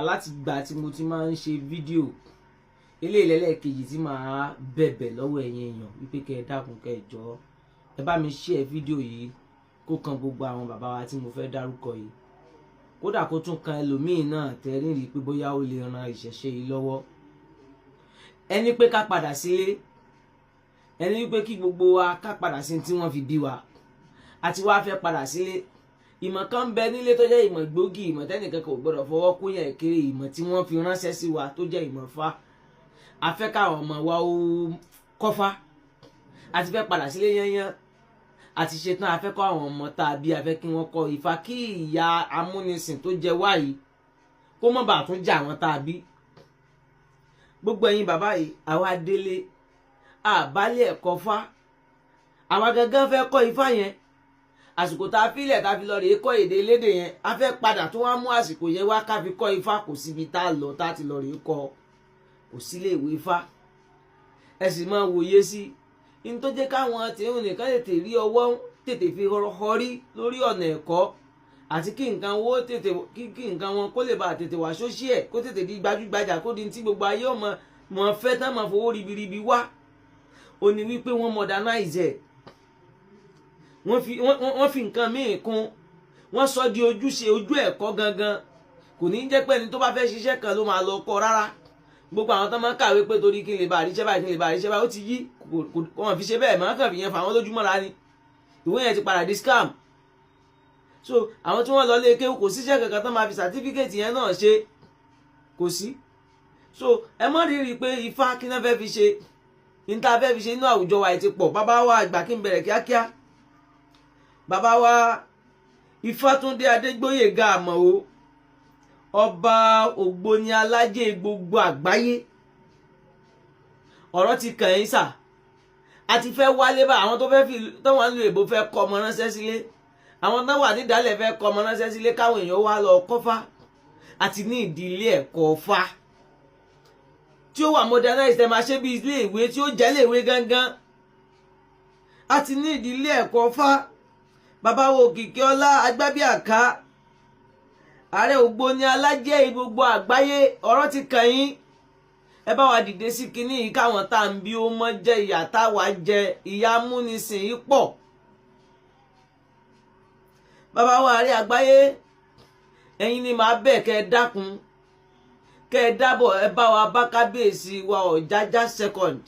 Láti gbà tí mo ti máa ń ṣe fídíò eléyìí lẹ́lẹ́kejì tí màá bẹ̀bẹ̀ lọ́wọ́ ẹ̀yin èèyàn wípé kẹ́ ẹ dákun, kẹ́ ẹ jọ̀ọ́, ẹ bá mi share fídíò yìí kó kan gbogbo àwọn bàbá wa tí mo fẹ́ dárúkọ yìí, kódà kó tún kan ẹlòmíín náà tẹ́rí rí pé bóyá ó lè ran ìṣẹ̀ṣe yìí lọ́wọ́. Ẹni pé ká padà sílé, ẹni wípé kí gbogbo wa ká padà sí tí wọ́n fi bí wa, àti wá fẹ́ padà sílé. Ìmọ̀ kan ń bẹ nílé tó jẹ́ ìmọ̀ gbòógì, ìmọ̀ tẹ́nìkan kò gbọ́dọ̀ fọwọ́ kó yẹn kéré, ìmọ̀ tí wọ́n fi ránṣẹ́ sí wa tó jẹ́ ìmọ̀ Ifá. A fẹ́ káwọn ọmọ wa ó kọ́fá, àti fẹ́ padà sílé yányán, àti ṣetán. A fẹ́ kọ́ àwọn ọmọ tá a bí, a fẹ́ kí wọ́n kọ́ Ifá, kí ìyà amúnisìn tó jẹ wá yìí kó má bàa tún jẹ àwọn tá a bí. Gbogbo ẹ̀yin bàbá yìí, àwa délé àbálẹ̀ ẹ̀kọ́ fá, àwa gangan fẹ́ kọ́ Ifá yẹn. Àsìkò tá a filẹ̀ tá a fi lọ rèé kọ́ èdè elédè yẹn, a fẹ́ padà tó wá mú àsìkò yẹn wá ká fi kọ́ Ifá. Kò síbi tá a lọ tá a ti lọ rèé kọ́, kò sílé ìwé Ifá. Ẹ sì máa wòye sí i ní tó jẹ́ káwọn tìǹbù nìkan tètè rí ọwọ́ tètè fi họrí lórí ọ̀nà ẹ̀kọ́, àti kí nǹkan wo tètè kí nǹkan wọn kó lè bá tètè wá sóṣì ẹ̀, kó tètè di gbajúgbajà, kó di tí gbogbo ayé ọmọ mọ̀ fẹ́ tán máa fowó ribiribi wá. Ó ní wípé wọ́n modernize ẹ̀, wọ́n fi nǹkan míì kún, wọ́n sọ di ojúṣe ojú ẹ̀kọ́ gangan. Kò ní jẹ́ pé ẹni tó bá fẹ́ ṣiṣẹ́ kan ló máa lọ kọ́ rárá. Gbogbo àwọn tó máa ń kàwé pé torí kí n lè bá àríṣẹ́ báyìí, kí n lè bá àríṣẹ́ báyìí, ó ti yí. Wọ́n fi ṣe bẹ́ẹ̀ máa kàn fi yẹn fà wọ́n lójúmọ́ra ni. Ìwé yẹn ti padà di scam. So àwọn tí wọ́n lọ lé kéwú, kò síṣẹ́ kankan tó máa fi certificate yẹn náà ṣe, kò sí. So ẹ mọ́ rírì pé Ifá kí náà fẹ́ fi ṣe níta fẹ́ fi ṣe inú àwùjọ wa ti pọ̀. Bàbá wa àgbà, kí n bẹ̀rẹ̀ kíákíá, bàbá wa Ifátúndé Adégbóyèga Àmọ̀ó, ọba Ògbóni Alájẹ gbogbo àgbáyé, ọ̀rọ̀ ti kàn yín sà. A ti fẹ́ wálé bá àwọn tó fẹ́ fi tó wà nílùú èbó fẹ́ kọ́ ọmọ ránṣẹ́ sílé, àwọn tó wà nídàálẹ̀ fẹ́ kọ́ ọmọ ránṣẹ́ sílé, káwọn èèyàn wá lọ kọ́fá. Àti ní ìdílé ẹ̀kọ́ fá tí ó wà modernized, ẹ máa ṣe bí ilé ìwé tí ó jẹ́ ilé ìwé gangan. A ti ní ìdílé ẹ̀kọ́ fá. Bàbá wo Òkìkí Ọlá Agbábíàká, ààrẹ Ògbóni Alájẹ gbogbo àgbáyé, ọ̀rọ̀ ti kàn yín. Ẹ bá wa dìde sí kinní yìí, káwọn tá à ń bí ó mọ́ jẹ ìyà táwa jẹ, ìyà amúnisìn yìí pọ̀. Bàbá wa ààrẹ àgbáyé, ẹ̀yin ni màá bẹ̀ kẹ́ ẹ dákun, kẹ́ ẹ dábọ̀, ẹ bá wa bá kábíyèsí wa Ọ̀jájá Second,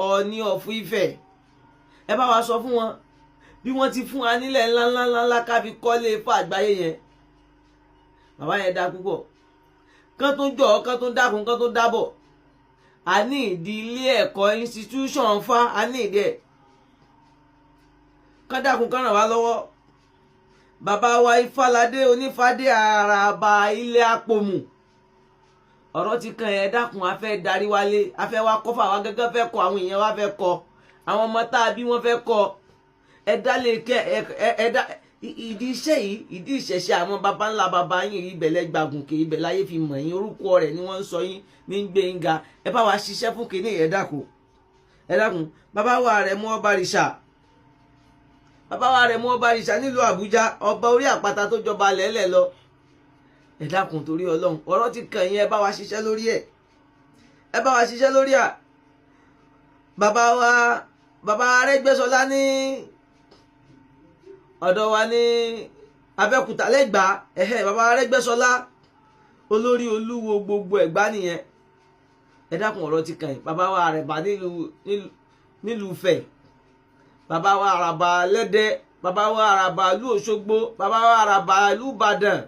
Ọọ̀ni of Ifẹ̀, ẹ bá wa sọ fún wọn bí wọ́n ti fún wa nílẹ̀ ńláńláńlá ká fi kọ́lé fún àgbáyé yẹn. Bàbá yẹn dá púpọ̀, kán tún jọ, kán tún dákun, kán tún dábọ̀. A ní ìdí ilé ẹ̀kọ́ institution fa, a ní ìdí ẹ̀. Kán dákun, kán ràn wá lọ́wọ́. Bàbá wa Ifáládé Onífádé, Àràbà ilé Àpòmù, ọ̀rọ̀ ti kàn ẹ́. Dákun, a fẹ́ darí wálé, a fẹ́ wá kọ́ fáwa gẹ́gẹ́, fẹ́ kọ́ àwọn èèyàn wa, fẹ́ kọ́ àwọn ọmọ tá a bí, wọ́n fẹ́ kọ́. Ẹ dá lè kẹ́ ẹ dá ìdí iṣẹ́ yìí, ìdí ìṣẹ̀ṣẹ̀ àwọn baba ńlá baba yín, ibẹ̀ lẹ́gbàgùn kì ibẹ̀ láyé fi mọ̀ yín, orúkọ rẹ̀ ni wọ́n ń sọ yín ní gbé yín ga. Ẹ bá wa ṣiṣẹ́ fún kínní. Ẹ dákun, ẹ dákun. Bàbá wa rẹ̀ mú ọba rìṣà, bàbá wa rẹ̀ mú ọba rìṣà nílùú Àbújá, ọba orí àpáta tó jọba lẹ́lẹ̀ lọ, ẹ dákun, torí Ọlọ́run, ọ̀rọ̀ ti kàn yín. Ẹ bá wa ṣiṣẹ́ lórí ẹ̀, ẹ bá wa ṣiṣẹ́ lórí à. Bàbá wa, bàbá Arẹ́gbẹ́ṣọlá ní ọ̀dọ̀ wa ní Abẹ́òkúta lẹ́gbàá, ẹ̀hẹ́, bàbá Arẹ́gbẹ́ṣọlá, olórí olúwo gbogbo Ẹ̀gbá nìyẹn. Ẹ dákun, ọ̀rọ̀ ti kàn yín. Bàbá wa Àrẹ̀bá nílùú Ifẹ̀, bàbá wa Àràbà lẹ́dẹ, bàbá wa Àràbà ìlú Òṣogbo, bàbá wa Àràbà ìlú Ìbàdàn,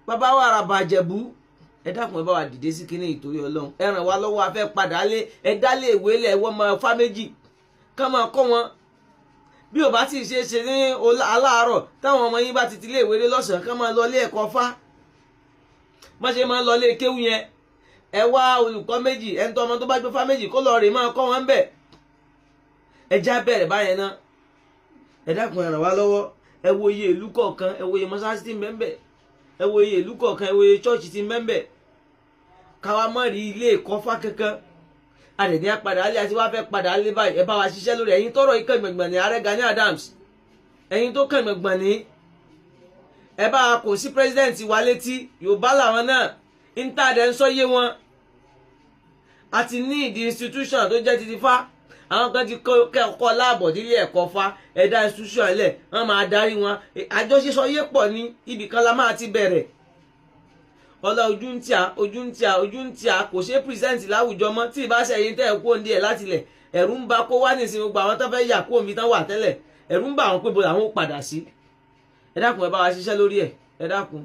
bàbá wa Àràbà Ìjẹ̀bú, ẹ dákun, ẹ bá wa dìde sí kínní ìtorí Ọlọ́run. Ẹ ràn wá lọ́wọ́, a fẹ́ padà lé. Ẹ dálé ìwé lẹ̀, wọ́n máa fá méjì kán máa kọ́ wọn. Bí ò bá sì ṣe é ṣe ní aláàárọ̀, táwọn ọmọ yín bá ti tilé ìwé lọ́sàn-án, kán máa lọ ilé ẹ̀kọ́ fá má ṣe máa lọ ilé kéwú yẹn. Ẹ wá olùkọ́ méjì, ẹni tó ọmọ tó bá gbé fá méjì kó lọ rè máa kọ́ wọn bẹ̀. Ẹ já bẹ̀rẹ̀ báyẹn náà. Ẹ dákun, ẹ ràn wá lọ́wọ́. Ẹ wo iye ìlú kọ̀ọ̀kan, ẹ wo iye mọ́sáàsì tí ń bẹ ńbẹ̀, ẹ wo iye ìlú kọ̀ọ̀kan, ẹ wo iye chọ́ọ̀chì tí ń bẹ ńbẹ̀, káwa mọ̀ rí ilé ìkọ́fá kankan. Àdẹ̀ní apàdà alẹ́ àti wàá fẹ́ padà alẹ́ báyìí. Ẹ bá wa ṣiṣẹ́ lórí ẹ̀yin tọrọ ikọ̀ ìgbọ̀ngbọ̀n ní Ààrẹ Gani Adams, ẹ̀yin tó kàn gbọ̀ngbọ̀n ní. Ẹ bá a kò sí president wa létí. Yorùbá làwọn náà ń tà dẹ́ ń sọ yé wọn. A ti ní ìdí institution tó jẹ́ titi fá. Àwọn kan ti kọ́ láàbọ̀ nílé ẹ̀kọ́ fa ẹ̀dá institution ẹ̀lẹ̀, wọ́n máa darí wọn. Àjọṣe yé pọ̀ ní ibì kan la máa ti bẹ̀rẹ̀. Ọlá ojú ń tíà, ojú ń tíà, ojú ń tíà, kò ṣeé present láwùjọ mọ́. Tí ìbá ṣẹ̀yìn tẹ́ ẹ̀ kú òǹdí ẹ̀ láti lẹ̀, ẹ̀rù ń ba kó wá nísìnyí. Gbogbo àwọn tó fẹ́ yà kú omi tán wà tẹ́lẹ̀, ẹ̀rù ń bà wọ́n pé bo làwọn ó padà sí. Ẹ dákun, ẹ bá wa ṣiṣẹ́ lórí ẹ̀. Ẹ dákun.